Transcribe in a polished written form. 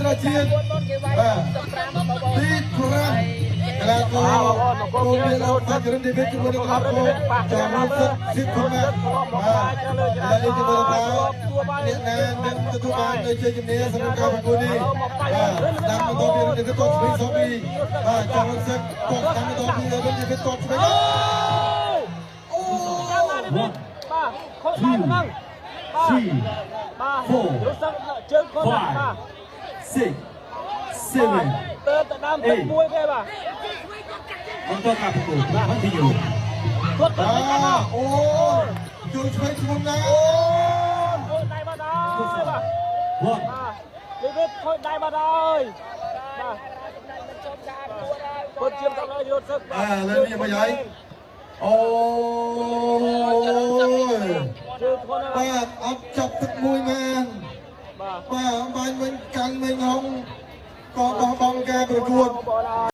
ន្តរជាតិបាទទី5កីឡាករគូមានលោកបាច់រិនឌីវីតជាមួយនឹងកីឡាករចំរុសិទ្ធស៊ីភូម៉ាបាទឥឡូវនេះជាមួយនឹងអ្នកណានឹងទទួលបាននៅជ័យជំនះសម្រាប់ការប្រកួតនេះបាទតាមបន្តពីរិនឌីវីតគាត់ឆ្វេងសពីបាទចំរុសិទ្ធគាត់តាមបន្តពីរិនឌីវីតគាត់ឆ្វេងអូ ចាំណានេះបាទខូចដៃហ្នឹងបាទ three, បាទ four, រុសឹកជើងខូចបាទ five, six, seven, ទៅទៅដើមទឹកមួយទេបាទ បន្តការប្រកួត continue. គាត់ទៅ បាទ កាន់មក អូជួយឆ្វេងធ្ងន់ណាស់ ខូចដៃបាត់ហើយបាទ One, បាទនេះវាខូចដៃបាត់ហើយបាទគាត់ជាមទៅលើរត់សឹក បាទឥឡូវនេះមកហើយអូយ ជើងធ្ងន់ណាស់ បាទអត់ចាប់ទឹកមួយមែន បាទ បាទបាញ់វិញកាន់វិញហងក៏បោះបង់ការប្រកួត បងប្អូន